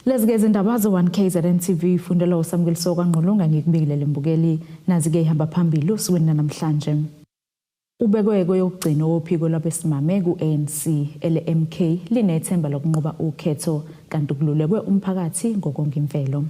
Lezi ke izindaba ze-1 KZN TV ifundelwa uSamukeliso kwaNgqulunga ngikubikile lembukeli nazi ke ihamba phambili osukwini namhlanje. Ubekwe kweyokugcina wophiko lwabesimame ku-ANC ele-MK linethemba lokunqoba ukhetho kanti kululekwe umphakathi ngokonga imvelo.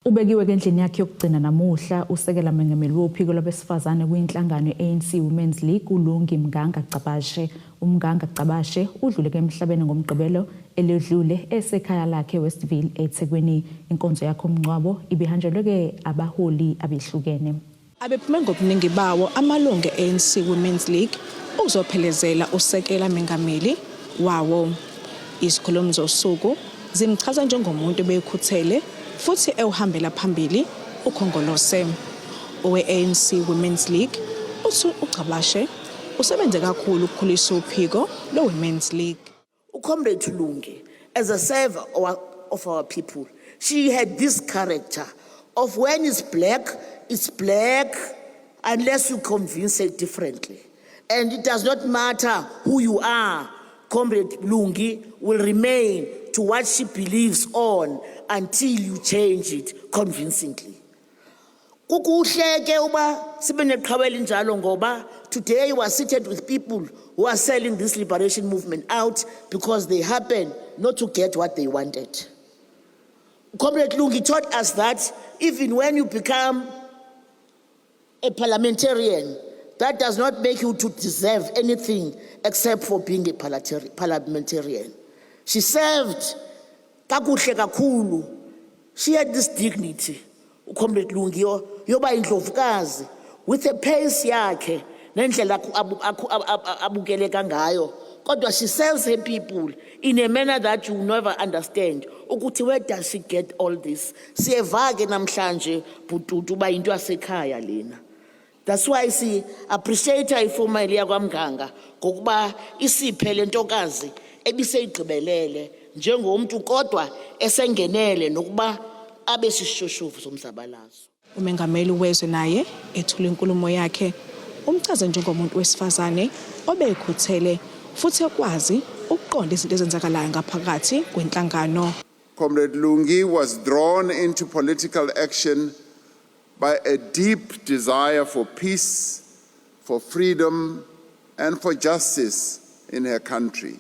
Ubekiwe ke endlini yakhe yokugcina namuhla usekela mengameli wophiko lwabesifazane kwinhlangano i-ANC Women's League uLungi Mnganga Gcabashe. UMnganga Gcabashe udlule ke emhlabeni ngoMgqibelo eledlule esekhaya lakhe Westville eThekwini. Inkonzo yakhe omngcwabo ibihanjelwe ke abaholi abehlukene. Abephume ngobuningi bawo amalungu e-ANC Women's League ukuzophelezela usekela mengameli wawo. Izikhulumi zosuku zimchaza njengomuntu obekhuthele futhi ewuhambela phambili uKhongolose. Owe-ANC Women's League uthi uGcabashe usebenze kakhulu ukukhulisa uphiko lwe-Women's League. UComrade Lungi, as a server of our people, she had this character of when it's black, unless you convince her differently. And it does not matter who you are, Comrade Lungi will remain to what she believes on until you change it convincingly. Kukuhle ke uba sibe neqhawe elinjalo ngoba today we are seated with people who are selling this liberation movement out because they happen not to get what they wanted. Comrade Lungi taught us that even when you become a parliamentarian, that does not make you to deserve anything except for being a parliamentarian. She served kakuhle kakhulu. She had this dignity, uComrade Lungi, yoba indlovukazi with a pace yakhe nendlela abukeleka ngayo. Kodwa she serves her people in a manner that you never understand ukuthi where does she get all this. Siyeva ke namhlanje bhututu uba into yasekhaya lena. That's why si appreciate ifamily yakwaMnganga ngokuba isiphe le ntokazi ebiseyigqibelele njengomntu kodwa esengenele nokuba abe sishoshovu somzabalazo. Umengameli wezwe naye ethula inkulumo yakhe umchaze njengomuntu wesifazane obekhuthele futhi ekwazi ukuqonda izinto ezenzakalayo ngaphakathi kwenhlangano. Comrade Lungi was drawn into political action by a deep desire for peace, for freedom, and for justice in her country.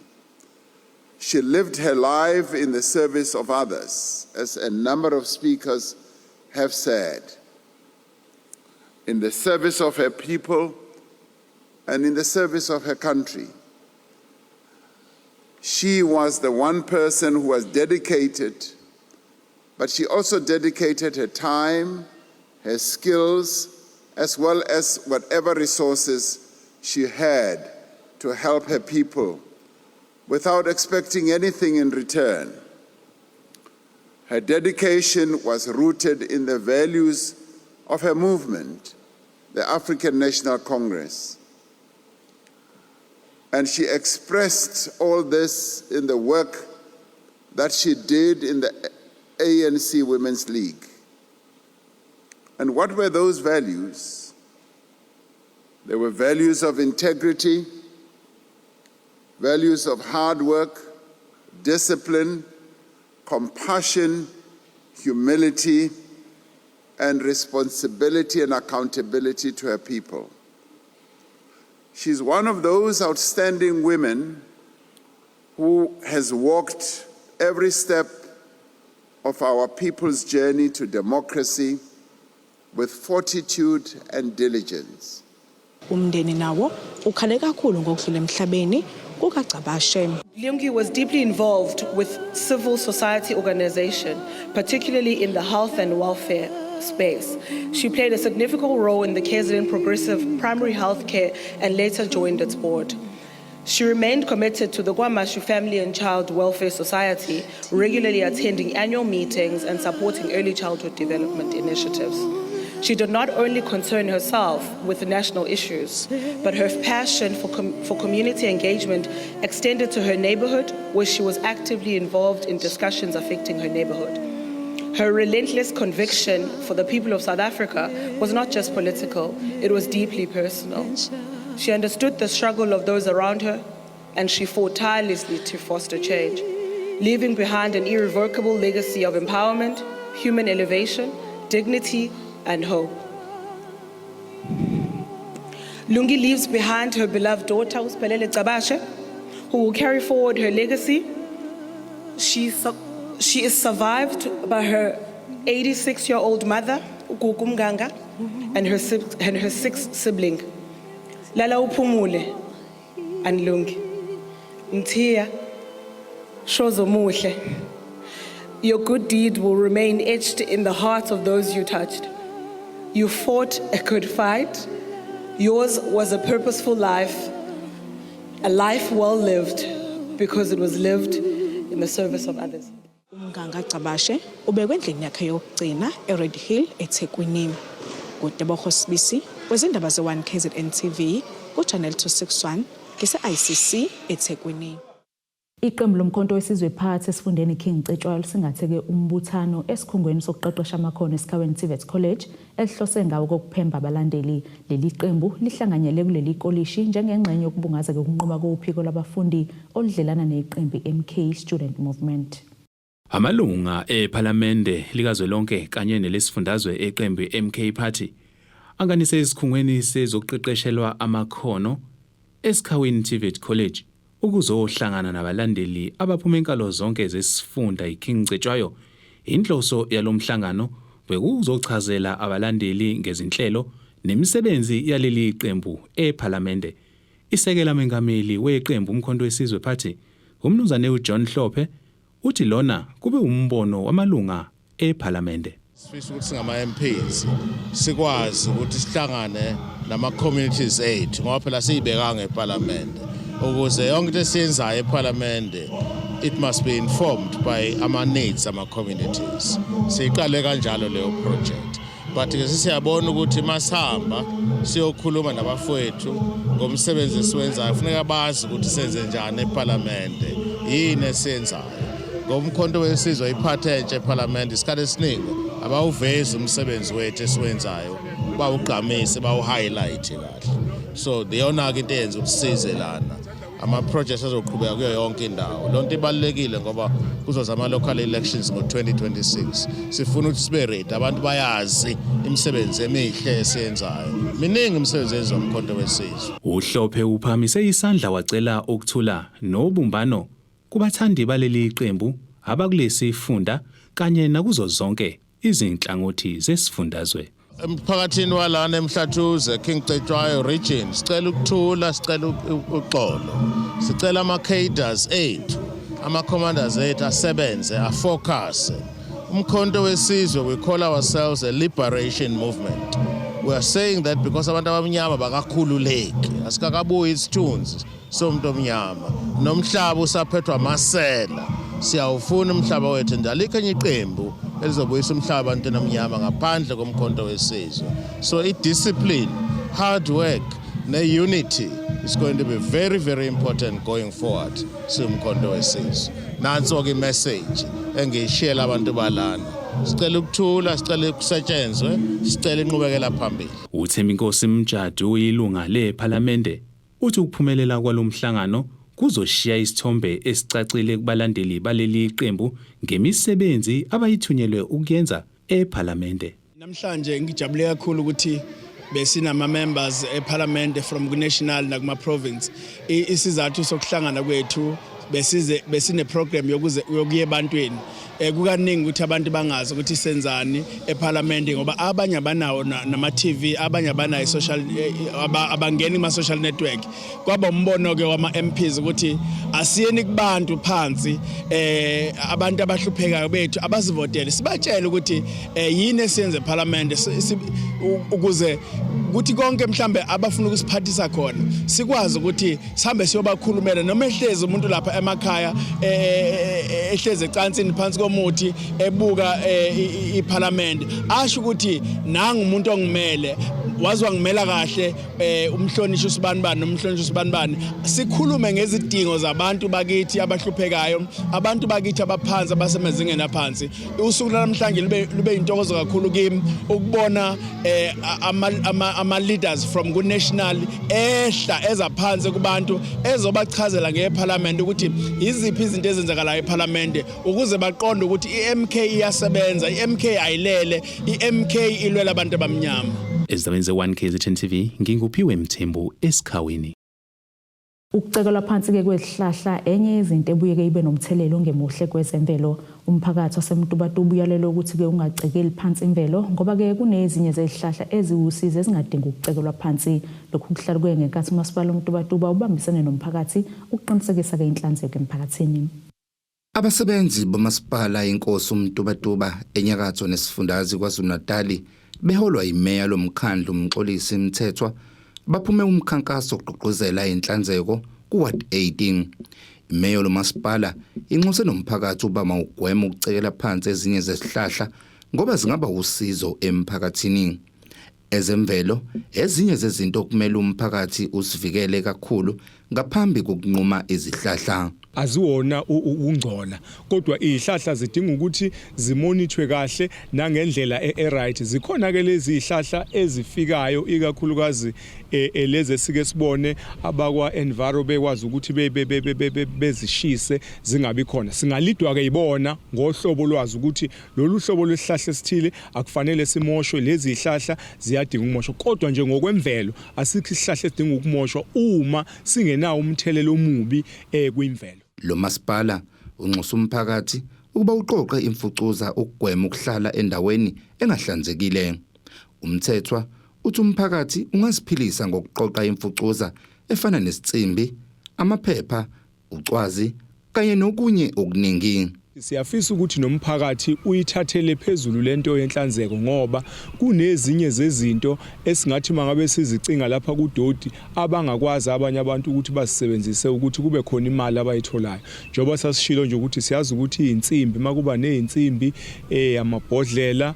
She lived her life in the service of others, as a number of speakers have said, in the service of her people and in the service of her country. She was the one person who was dedicated, but she also dedicated her time, her skills, as well as whatever resources she had to help her people without expecting anything in return. Her dedication was rooted in the values of her movement, the African National Congress. And she expressed all this in the work that she did in the ANC Women's League. And what were those values? They were values of integrity, values of hard work, discipline, compassion, humility, and responsibility and accountability to her people. She's one of those outstanding women who has walked every step of our people's journey to democracy with fortitude and diligence. Umndeni nawo ukhale kakhulu ngokudlula emhlabeni kukaGcabashe. Lungi was deeply involved with civil society organization, particularly in the health and welfare space. She played a significant role in the KZN Progressive Primary Health Care and later joined its board. She remained committed to the KwaMashu Family and Child Welfare Society, regularly attending annual meetings and supporting early childhood development initiatives. She did not only concern herself with national issues, but her passion for community engagement extended to her neighborhood, where she was actively involved in discussions affecting her neighborhood. Her relentless conviction for the people of South Africa was not just political, it was deeply personal. She understood the struggle of those around her, and she fought tirelessly to foster change. leaving behind an irrevocable legacy of empowerment, human elevation, dignity, and hope. Lungi leaves behind her beloved daughter, Sphelele Gcabashe, who will carry forward her legacy. She is survived by her 86 year old mother, uGugu Mnganga, and her six siblings. Lala uphumule, Aunt Lungi. Mthiya, Shozomuhle. Your good deed will remain etched in the hearts of those you touched. You fought a good fight. Yours was a purposeful life, a life well lived, because it was lived in the service of others. UMnganga Gcabashe ubekwe endlini yakhe yokugcina eRed Hill eThekwini. KuTebogo Sibisi wezindaba ze-1 KZN TV ku-Channel 261 ngise-ICC eThekwini. Iqembu lomkhonto wesizwe Party esifundeni King Cetshwayo lisingatheke umbuthano esikhungweni sokuqeqesha amakhono eSikhaweni TVET College elihlose ngawo kokuphemba abalandeli. Leli qembu lihlanganyele kuleli kolishi njengengxenye yokubungaza ukunqoba kophiko lwabafundi oludlelana neqembu MK Student Movement. Amalunga ePhalamende likazwelonke kanye nelesifundazwe eqembu MK Party anganise esikhungweni sezokuqeqeshelwa amakhono eSikhawini TVET College ukuzohlangana nabalandeli abaphuma enkalo zonke zesifunda iKing Cetshwayo. Inhloso yalomhlangano bekuzochazela abalandeli ngezinhlelo nemisebenzi yaleli qembu ePhalamende. Isekela mengameli weqembu uMkhonto weSizwe Party, umnumzane uJohn Hlophe, uthi lona kube umbono wamalunga ePhalamende. Sifisa ukuthi singama-MPs sikwazi ukuthi sihlangane nama-communities ethu, ngoba phela siyibekanga ePhalamende ukuze yonke into esiyenzayo ePhalamende, it must be informed by ama-needs ama-communities. Siyiqale kanjalo leyo project, but-ke sesiyabona ukuthi masihamba siyokhuluma nabafowethu ngomsebenzi esiwenzayo, kufuneka bazi ukuthi senze njani ePhalamende, yini esiyenzayo, ngoba uMkhonto weSizwe iphathi entsha ePhalamende, isikhathi esiningi abawuvezi umsebenzi wethu esiwenzayo, bawugqamise, bawu-highlight kahle. So iyona-ke into eyenza ukuthi size lana. Ama-projects azoqhubeka kuyo yonke indawo. Loo nto ibalulekile ngoba kuzoza ama-local elections ngo-2026. Sifuna ukuthi sibe ready, abantu bayazi imisebenzi emihle esiyenzayo. Miningi imisebenzi eyenziwa uMkhonto weSizwe. UHlophe uphakamise isandla wacela ukuthula nobumbano kubathandi baleli qembu abakulesi funda kanye nakuzo zonke izinhlangothi zesifundazwe. Emphakathini walana eMhlathuze, King Cetshwayo region, sicela ukuthula, sicela uxolo, sicela ama-cadres ethu, ama-commanders ethu asebenze, a-focus. Umkhonto weSizwe, we call ourselves a liberation movement. We are saying that because abantu abamnyama bakakhululeki, asikakabuyi isithunzi somuntu omnyama, nomhlaba usaphethwa amasela. Siyawufuna umhlaba wethu, and alikho enye iqembu elizobuyisa umhlaba ebantwini abamnyama ngaphandle koMkhonto weSizwe. So i-discipline, hard work ne-unity is going to be very, very important going forward siwumkhonto wesizwe. Nanso-ke i-message engiyishiyela abantu balana: sicela ukuthula, sicela kusetshenzwe, sicela inqubekela phambili. UThembinkosi Mjadu, uyilunga lePhalamende, uthi ukuphumelela kwalomhlangano kuzoshiya isithombe esicacile kubalandeli baleli qembu ngemisebenzi abayithunyelwe ukuyenza ePhalamende. Namhlanje ngijabule kakhulu ukuthi besinama members eParliament from ku-national nakuma province. Isizathu sokuhlangana kwethu, besize besine program yokuze yokuya ebantwini. Kukaningi ukuthi abantu bangazi ukuthi senzani eParliament, ngoba abanye abanawo nama TV, abanye abanayo social, abangeni kuma social network. Kwaba umbono ke wama MPs ukuthi asiyeni kubantu phansi, abantu abahluphekayo bethu abasivotele, sibatshele ukuthi yini esiyenze eParliament, ukuze kuthi konke mhlambe abafuna ukusiphathisa khona sikwazi ukuthi sihambe siyobakhulumela, noma ehlezi umuntu lapha emakhaya, ehlezi ecansini phansi komuthi, ebuka iParliament, asho ukuthi nanga umuntu ongimele. Waze wangimela kahle umhlonishwa usibanibani nomhlonishwa usibanibani, sikhulume ngezidingo zabantu bakithi abahluphekayo, abantu bakithi abaphansi, abasemazingeni aphansi. Usuku lanamhlanje lube intokozo kakhulu kimi ukubona ama leaders from ku national ehla ezaphansi kubantu, ezobachazela ngeParliament ukuthi iziphi izinto ezenzakalayo eParliament, ukuze baqonde ukuthi iMK iyasebenza, iMK ayilele, iMK ilwela abantu abamnyama. Ezindabeni ze-1 KZN TV, nginguPhiwe Mthembu eSikhawini. Ukucekelwa phansi-ke kwezihlahla enye yezinto ebuyeke ibe nomthelelo ongemuhle kwezemvelo. Umphakathi waseMtubatuba uyalelwe ukuthi-ke ungacekeli phansi imvelo, ngoba-ke kunezinye zezihlahla eziwusizo ezingadingi ukucekelwa phansi. Lokhu kuhlaluke ngenkathi uMasipala uMtubatuba ubambisene nomphakathi ukuqinisekisa-ke inhlanzeko emphakathini. Abasebenzi bomasipala inkosi uMtubatuba enyakatho nesifundazwe KwaZulu-Natali beholwa imeya lomkhandlu Mxolisi Mthethwa baphume umkhankaso ogqugquzela inhlanzeko kuWard 18. Imeya lomasipala inxuse nomphakathi uba mawugweme ukucekela phansi ezinye zezihlahla ngoba zingaba usizo emphakathini. Ezemvelo ezinye zezinto okumele umphakathi usivikele kakhulu ngaphambi kokunquma izihlahla. Aziwona ukungcola, kodwa izihlahla zidinga ukuthi zimonithwe kahle nangendlela e-right. Zikhona ke lezi zihlahla ezifikayo, ikakhulukazi lezi esike sibone abakwa enviro bekwazi ukuthi bezishise zingabi khona. Singalidwa ke ibona ngohlobo lwazi ukuthi lolu hlobo lwesihlahla esithile akufanele simoshwe, lezi zihlahla ziyadinga ukumoshwa. Kodwa nje ngokwemvelo asikho isihlahla esidinga ukumoshwa uma singenawo umthelelo omubi kwimvelo. Lo masipala unxusa umphakathi ukuba uqoqe imfucuza ukugwema ukuhlala endaweni engahlanzekile. Umthethwa uthi umphakathi ungaziphilisa ngokuqoqa imfucuza efana nesitsimbi, amaphepha, ucwazi kanye nokunye okuningi. Siyafisa ukuthi nomphakathi uyithathele phezulu lento yenhlanzeko, ngoba kunezinye zezinto esingathi mangabe sizicinga lapha kudoti abangakwazi abanye abantu ukuthi bazisebenzise ukuthi kube khona imali abayitholayo. Njengoba sasishilo nje ukuthi siyazi ukuthi izinsimbi, makuba nezinsimbi, amabhodlela,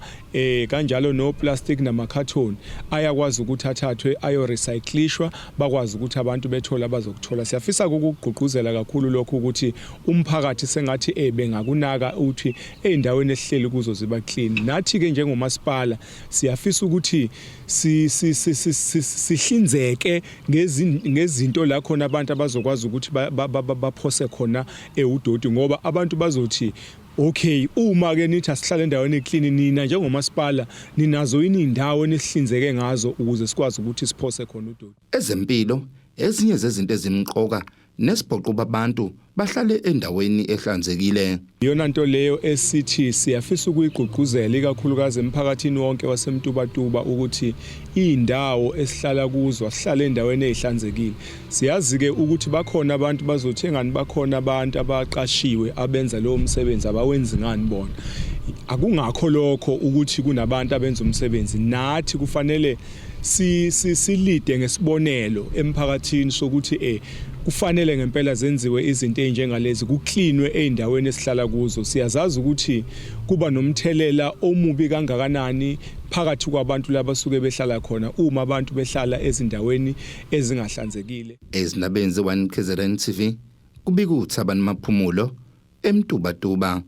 kanjalo no plastic namakhathoni ayakwazi ukuthi athathwe ayo recyclishwa, bakwazi ukuthi abantu bethole abazokuthola. Siyafisa ukugqugquzela kakhulu lokho ukuthi umphakathi sengathi bengakunaka ukuthi ezindaweni esihleli kuzo ziba clean. Nathi ke njengomasipala siyafisa ukuthi sihlinzeke ngezinto la khona abantu abazokwazi ukuthi baphose khona ewudoti, ngoba abantu bazothi okay, uma ke nithi asihlale endaweni eclean, nina njengomasipala ninazo yini indawo enisihlinzeke ngazo ukuze sikwazi ukuthi siphose khona udoti? Ezempilo ezinye zezinto ezimqoka nesibhoqo babantu bahlale endaweni ehlanzekile. Iyona nto leyo esithi siyafisa ukuyigqugquzela ikakhulukazi emphakathini wonke waseMtubatuba ukuthi indawo esihlala kuzo asihlale endaweni ezihlanzekile. Siyazi ke ukuthi bakhona abantu bazothi engani bakhona abantu abaqashiwe abenza lowo msebenzi, abawenzi ngani bona? Akungakho lokho ukuthi kunabantu abenza umsebenzi, nathi kufanele silide ngesibonelo emphakathini sokuthi kufanele ngempela zenziwe izinto ezinjengalezi, kuklinwe ezindaweni esihlala kuzo. Siyazazi ukuthi kuba nomthelela omubi kangakanani phakathi kwabantu labasuke behlala khona uma abantu behlala ezindaweni ezingahlanzekile. Ezindabeni ze-1 KZN TV kubika uThabani Maphumulo eMtubatuba.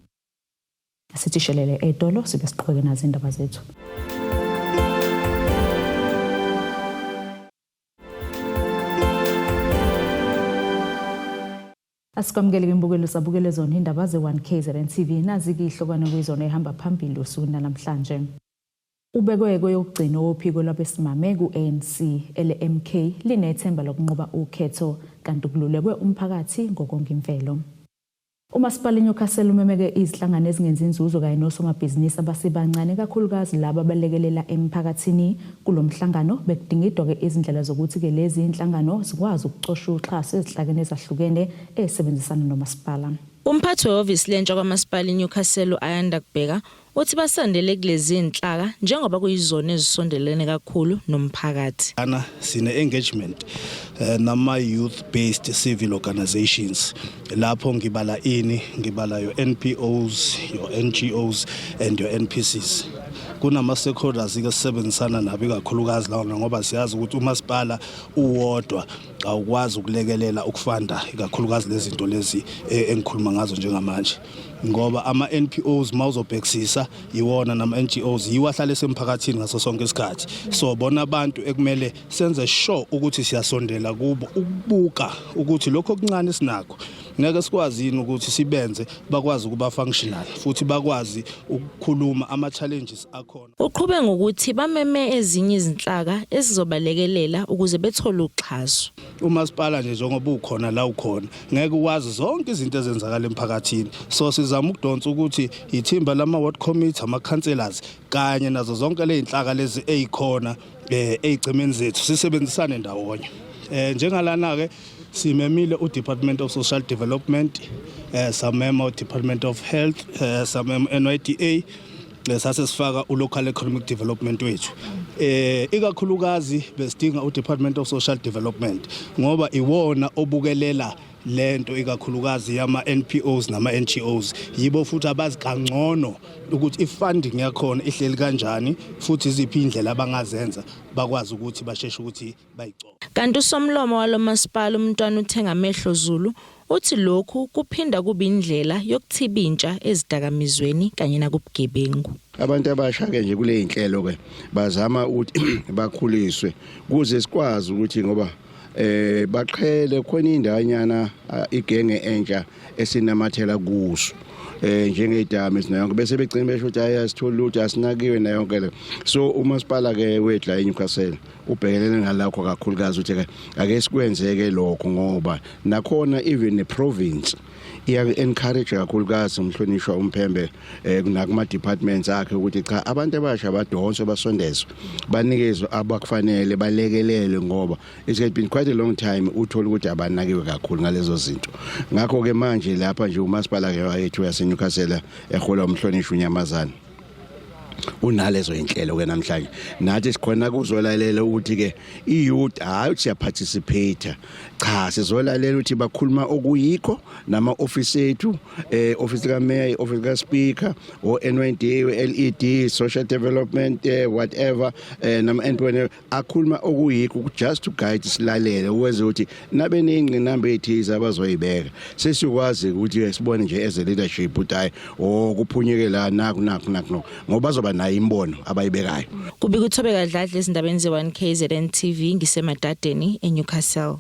Sithi shelele etolo sibe siqhubeke nazo indaba zethu. Asikwamukele imbukelo sabukele zona indaba ze-1 KZN TV. Nazi-ke ihlokwana kuyizona ehamba phambili usuku namhlanje. Ubekwe kweyokugcina wophiko lwabesimame ku-ANC, ele-MK linethemba lokunqoba ukhetho, kanti kululekwe umphakathi ngokonga imvelo. Umasipala iNewcastle umemeke izinhlangano ezingenzi inzuzo kanye nosomabhizinisi abasebancane, kakhulukazi laba abalekelela emphakathini. Kulo mhlangano bekudingidwa-ke izindlela zokuthi-ke lezi inhlangano zikwazi ukucosha uxhaso ezihlakeni ezahlukene ezisebenzisana nomasipala. Umphathi wehhovisi lentsha kwamasipala iNewcastle u-Ayanda Kubheka uthi basandele kulezi zinhlaka njengoba kuyizona ezisondelene kakhulu nomphakathi. Lana sine engagement nama youth based civil organizations, lapho ngibala ini, ngibala your NPOs, your NGOs and your NPCs. Kunama stakeholders ke sisebenzisana nabo, ikakhulukazi lawo, ngoba siyazi ukuthi umasipala uwodwa awukwazi ukulekelela ukufanda ikakhulukazi lezi zinto lezi engikhuluma ngazo njengamanje, ngoba ama-NPOs mawuzobhekisisa iwona nama-NGOs yiwo ahlale esemphakathini ngaso sonke isikhathi. So bona abantu ekumele senze sure ukuthi siyasondela kubo ukubuka ukuthi lokho okuncane sinakho ngeke sikwazi yini ukuthi sibenze bakwazi ukuba functional futhi bakwazi ukukhuluma ama-challenges akhona. Uqhube ngokuthi bameme ezinye izinhlaka ezizobalekelela ukuze bethole uxhaso. Umasipala nje njengoba ukhona la ukhona ngeke ukwazi zonke izinto ezenzakala emphakathini, so sizama ukudonsa ukuthi ithimba lama-ward committee, ama-councillors kanye nazo zonke ley'nhlaka lezi ey'khona ey'gcemeni zethu, sisebenzisane ndawonye. Njengalana-ke simemile u-Department of Social Development, samema u-Department of Health, samema NYDA, sase sifaka u-Local Economic Development wethu. Ikakhulukazi besidinga u-Department of Social Development ngoba iwona obukelela lento ikakhulukazi yama-NPOs nama-NGOs, yibo futhi abazi kangcono ukuthi i-funding yakhona ihleli kanjani futhi iziphi indlela abangazenza bakwazi ukuthi basheshe ukuthi bayicobe. Kanti usomlomo walomasipala, uMntwana uThengamehlo Zulu, uthi lokhu kuphinda kube indlela yokuthiba intsha ezidakamizweni kanye nakubugebengu. Abantu abasha ke nje kule inhlelo ke bazama ukuthi bakhuliswe kuze sikwazi ukuthi ngoba baqhele khona indanyana igenge entsha esinamathela kuso njengedami sinayonke, bese begcina besho ukuthi hayi, asitholi lutho, asinakiwe nayo yonke le. So umasipala ke wethu la eNewcastle ubhekelene ngalakho kakhulukazi ukuthi ke ake sikwenzeke lokho, ngoba nakhona even ne-province iya-encourage kakhulukazi umhlonishwa uMphembe nakuma departments akhe ukuthi cha, abantu abasha badonswe, basondezwe, banikezwe abakufanele, balekelelwe, ngoba it has been quite a long time uthola ukuthi abanakiwe kakhulu ngalezo zinto. Ngakho ke manje lapha nje umasipala ke wethu yaseNewcastle ehola umhlonishwa uNyamazana unalezo inhlelo ke namhlanje nathi sikhona kuzolalela ukuthi ke i-youth, hayi ukuthi siyaparticipate, cha, sizolalela ukuthi bakhuluma okuyikho nama office ethu, office ka mayor, office ka speaker, o NYDA, LED, social development, whatever, nama NPO akhuluma okuyikho, just to guide, silalele ukwenza ukuthi nabe neyingqinamba ezithize abazoyibeka sesikwazi ukuthi sibone nje as a leadership ukuthi hayi, oh, kuphunyeke la, naku naku naku, no, ngoba bazoba nayo imbono abayibekayo. Kubika uThobeka Dladla ezindabeni ze-1 KZN TV ngiseMadadeni eNewcastle.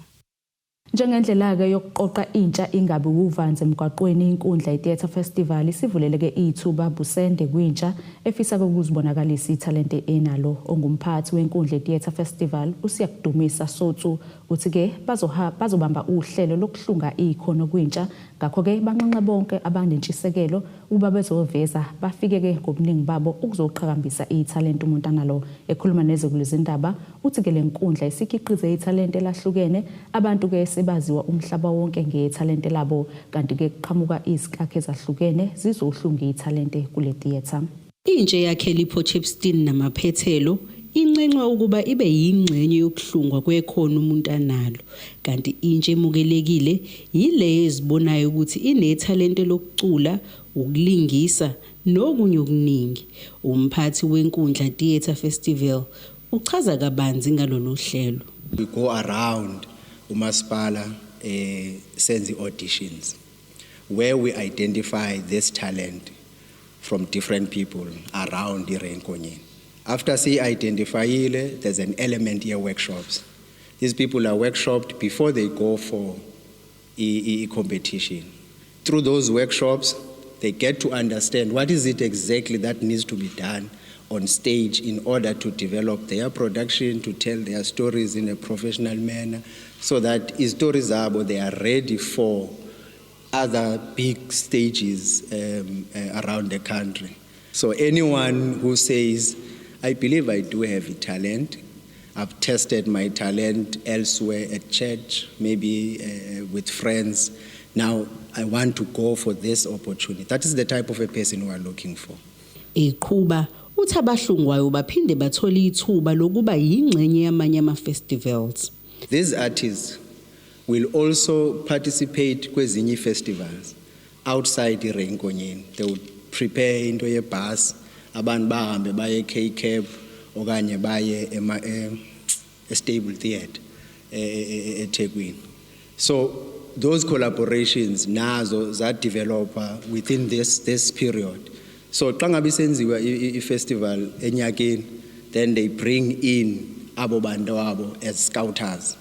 Njengendlela-ke yokuqoqa intsha ingabi wuvanzi emgwaqweni, inkundla i-Theatre Festival isivuleleke ithuba busende kwintsha efisa ukuzibonakalisa ithalente enalo. Ongumphathi wenkundla i-Theatre Festival, uSiyakudumisa Sotsu, uthi-ke bazobamba uhlelo lokuhlunga ikhono kwintsha, ngakho-ke banxenxe bonke abanentshisekelo ukuba bezoveza, bafike-ke ngobuningi babo ukuzoqhakambisa ithalente umuntu analo. Ekhuluma nezwe lezindaba, uthi-ke le nkundla isikhiqize ithalente elahlukene, abantu-ke sebaziwa umhlaba wonke ngethalente labo, kanti-ke kuqhamuka izinkakha ezahlukene zizohlunga ithalente kule theatre. Intsha eyakhela iPort Shepstone namaphethelo inxenxwa ukuba ibe yingxenye yokuhlungwa kwekhono umuntu analo, kanti intsha emukelekile yileyo ezibonayo ukuthi inethalente lokucula, ukulingisa nokunye okuningi. Umphathi wenkundla Theatre Festival uchaza kabanzi ngalolu hlelo. We go around umasipala senze auditions where we identify this talent from different people around iRay Nkonyeni. After si-identifyile, there's an element here, workshops. These people are workshopped before they go for a competition. Through those workshops, they get to understand what is it exactly that needs to be done on stage in order to develop their production, to tell their stories in a professional manner, so that stories zabo, they are ready for other big stages around the country. So anyone who says, "I believe I do have a talent, I've tested my talent elsewhere at church, maybe with friends, now I want to go for this opportunity." That is the type of a person we are looking for. Eqhuba uthi abahlungwayo baphinde bathole ithuba lokuba yingxenye yamanye ama-festivals. These artists will also participate kwezinye festivals outside iRay Nkonyeni. They will prepare into yebus. Abantu bahambe baye K-Cap okanye baye ema e-Stable Theatre eThekwini. So those collaborations nazo zadevelopa within this period. So xa ngabe isenziwa i-festival enyakeni, then they bring in abo bantu abo as scouters.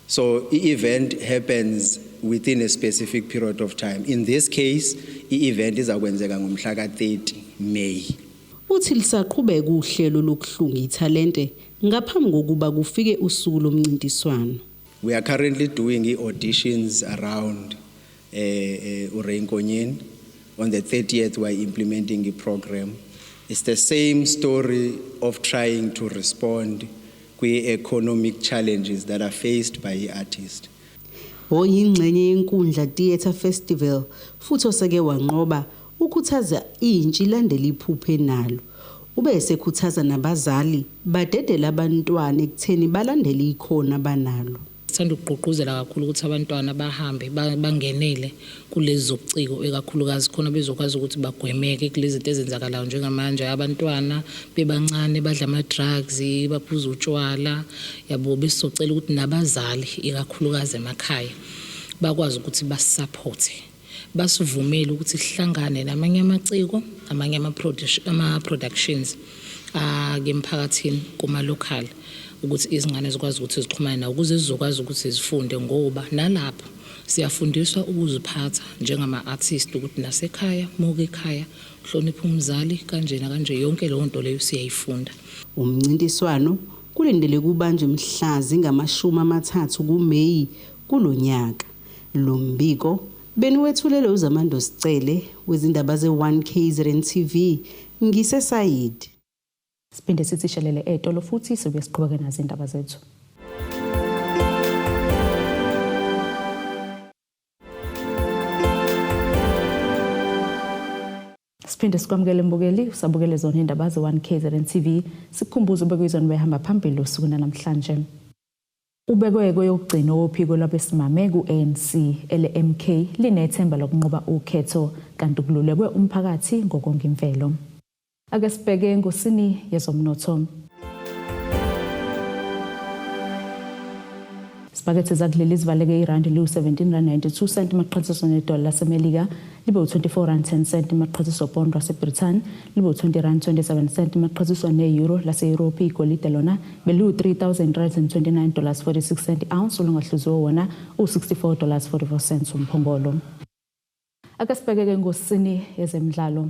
So i-event happens within a specific period of time. In this case, i-event izakwenzeka ngomhla ka-30 May. Uthi lisaqhubeka uhlelo lokuhlunga ithalente ngaphambi kokuba kufike usuku lomncintiswano. We are currently doing i-auditions around uRay Nkonyeni. On the 30th, we are implementing a program. It's the same story of trying to respond kwi-economic challenges that are faced by i-artist. Oyingxenye yeNkundla Theatre Festival futhi oseke wanqoba ukhuthaza intsha ilandele iphupho enalo. Ube esekhuthaza nabazali badedele abantwana ekutheni balandele ikhono abanalo. Sithanda ukugqugquzela kakhulu ukuthi abantwana bahambe bangenele kulezi zobuciko, ekakhulukazi khona bezokwazi ukuthi bagwemeke kulezi zinto ezenzakalayo njengamanje. Abantwana bebancane badla ama-drugs, baphuza utshwala, yabo. Besizocela ukuthi nabazali, ikakhulukazi emakhaya, bakwazi ukuthi basupporte, basivumele ukuthi sihlangane namanye amaciko, amanye ama-productions ake emphakathini kuma-local, ukuthi izingane zikwazi ukuthi zixhumane nawo ukuze zizokwazi ukuthi zifunde, ngoba nalapho siyafundiswa ukuziphatha njengama-artist, ukuthi nasekhaya muke ekhaya uhloniphe umzali kanjena kanje. Yonke leyo nto leyo siyayifunda. Umncintiswano kulindeleke kubanjwe mhla zingama-30 kuMeyi kulonyaka. Lo mbiko beniwethulelwe uZamando Sicele wezindaba ze-1 KZN TV ngiseSayidi. Siphinde sithi shelele etolo futhi sibuye siqhubeke nazo indaba zethu. Siphinde sikwamukele mbukeli, usabukele zona indaba ze-1 KZN TV. Sikukhumbuza ubekuyizona behamba phambili usuku namhlanje. Ubekwe kweyokugcina wophiko lwabesimame ku-ANC, ele-MK linethemba lokunqoba ukhetho, kanti kululekwe umphakathi ngokonga imvelo. Ake sibheke ngosini yezomnotho. Sibakethe zakuleli zivaleke irandi liwu-17 rand 92 cent maqhathiswa nedola laseMelika, libe u-24 rand 10 cent maqhathiswa pound laseBrithani, libe u-20 rand 27 cent maqhathiswa ne-euro lase-Europe. Igolide lona beliwu-3329 dollars 46 cent ounce, olungahluziwe wona u-64 dollars 44 cents umphongolo. Ake sibheke ngosini yezemidlalo.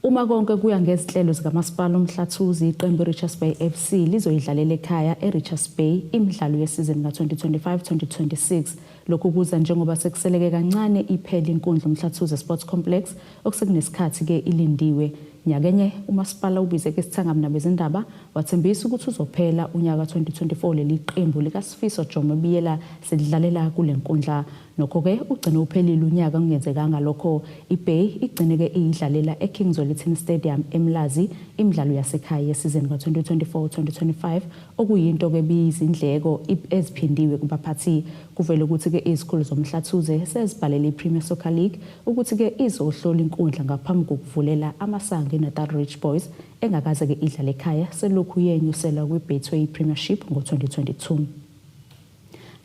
Uma konke kuya ngezinhlelo zikamasipala uMhlathuze, iqembu iRichards Bay FC lizoyidlalela ekhaya eRichards Bay imidlalo yesizini ka-2025-2026. Lokhu kuza njengoba sekuseleke kancane iphele inkundla uMhlathuze Sports Complex okusekunesikhathi-ke ilindiwe. Nyakenye umasipala ubize ke isithangami nabezindaba wathembisa ukuthi uzophela unyaka 2024 leli qembu likaSifiso Jomo Biyela selidlalela kule nkundla. Nokho-ke ugcine uphelile unyaka kungenzekanga lokho. IBay igcine-ke iyidlalela eKing Zwelithini Stadium eMlazi imidlalo yasekhaya yesizini ka-2024-2025, okuyinto-ke biyizindleko eziphindiwe kubaphathi. Kuvele ukuthi-ke izikhulu zoMhlathuze sezibhalele i-Premier Soccer League ukuthi-ke izohlola inkundla ngaphambi kokuvulela amasango iNatal Rich Boys engakaze-ke idlale ekhaya selokhu yenyuselwa kwi-Betway Premiership ngo-2022.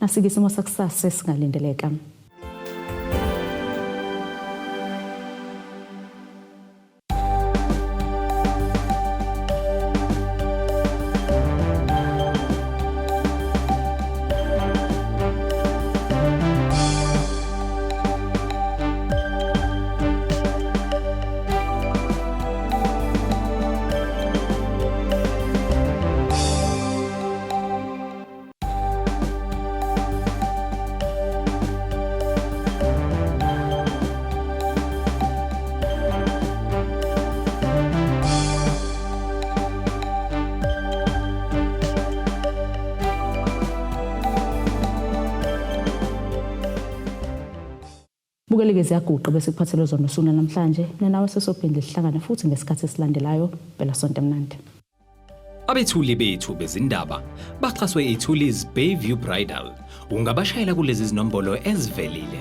Nasike isimo sakusasa esingalindeleka. Bukeleke ziyaguqa bese kuphathelwe zona usuku namhlanje. Mina nawe sesophinde sihlangane futhi ngesikhathi esilandelayo. Phela sonto emnandi. Abethuli bethu bezindaba baxhaswe iThulis Bayview Bridal. Ungabashayela kulezi zinombolo ezivelile.